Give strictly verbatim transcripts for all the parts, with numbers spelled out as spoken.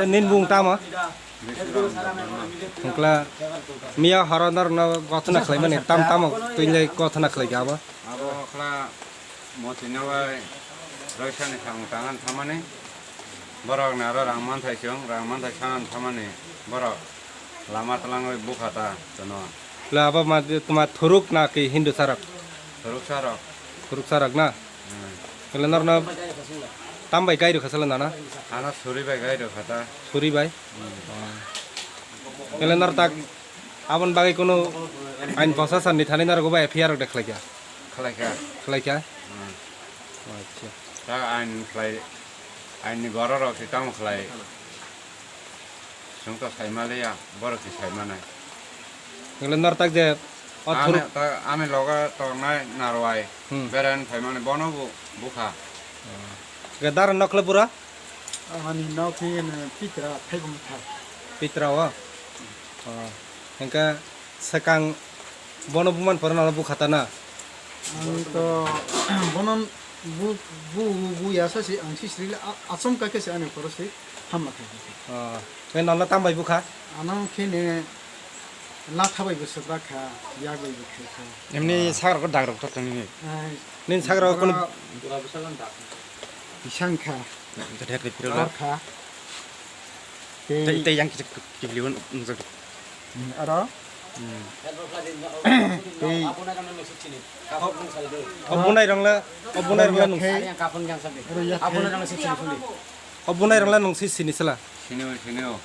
Nini bung tamo? Hwnkla miya horo norokno gothona khlaimani tam tamo twilai gothona khlaikha abo? Abo khla motino bai roisani samung tangan thamani. Borok ni aro rang manthai chwng, rang manthai sanan thamani. Borok lama twlangwi bukha ta chwno. Le abo ma, tuma thuruk na ki Hindu sarok? Thuruk sarok. Thuruk sarok na? Hmm. Kele norno tam bai gai rwkha salo nana? Ano suri bai gai rwkha ta. Suri bai? Hmm. Kele nor tak abon bagwi kunu ain prosasan ni thani narwgo ba F I R rok de khlaikha? Khlaikha. Khlaikha? Hmm. Acha. Ta ain khlai, ain ni goro rok si tamo khlai. Chwng to saimaliya, borok se saimanai. Hwnle nortak je o Ani, thuruk ta, ani loge tongnai narwai, Hmm. beren phaimani bono bo bukha. Ge dar nokle bura? Ani nok ni pitra phaibung thar. Pitra o? Oh. Hengke sekang bono buman pore nalo bukha ta na? Ang to bono bu, bu, bu, bu yasa si ang si sri a-, achomka khe se ani pore si. Hamla kha kha. Oh, khe nolo tam bai bukha? Ano khe ne latha bai bo swbra kha, yak bai bo khai kha. Emni Ah. sagra ko dagrok to tongni. Ai, Nin sagra ko kono bura bwsa lan dak. Bisang kha. Gathek ri piro Ar la. kha. Tei Tei tei yang kibli won nujak. Hmm, aro? Hmm. Tei O bunai rang le, o bunai rang le nung. Aro yak khai. O bunai rang le nung si sini sela. Sini o, sini o.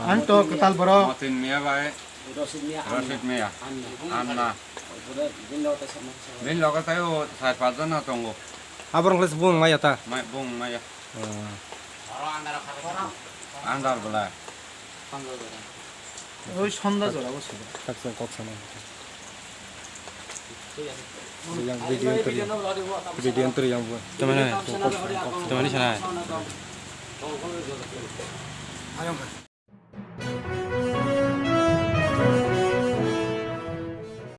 Ang to kwtal borok. Motin miya bai. Rosit miya. Rosit miya. Anna. Anna. Bin logo tai o sai pajana tongo. Aborok le bung maya ta. Mai bung maya. Andar bela. Oi sonda jora bo sida. Taksa kok sana. Yang video yang teri, video yang teri yang buat. Teman, teman di sana. Ayong ka.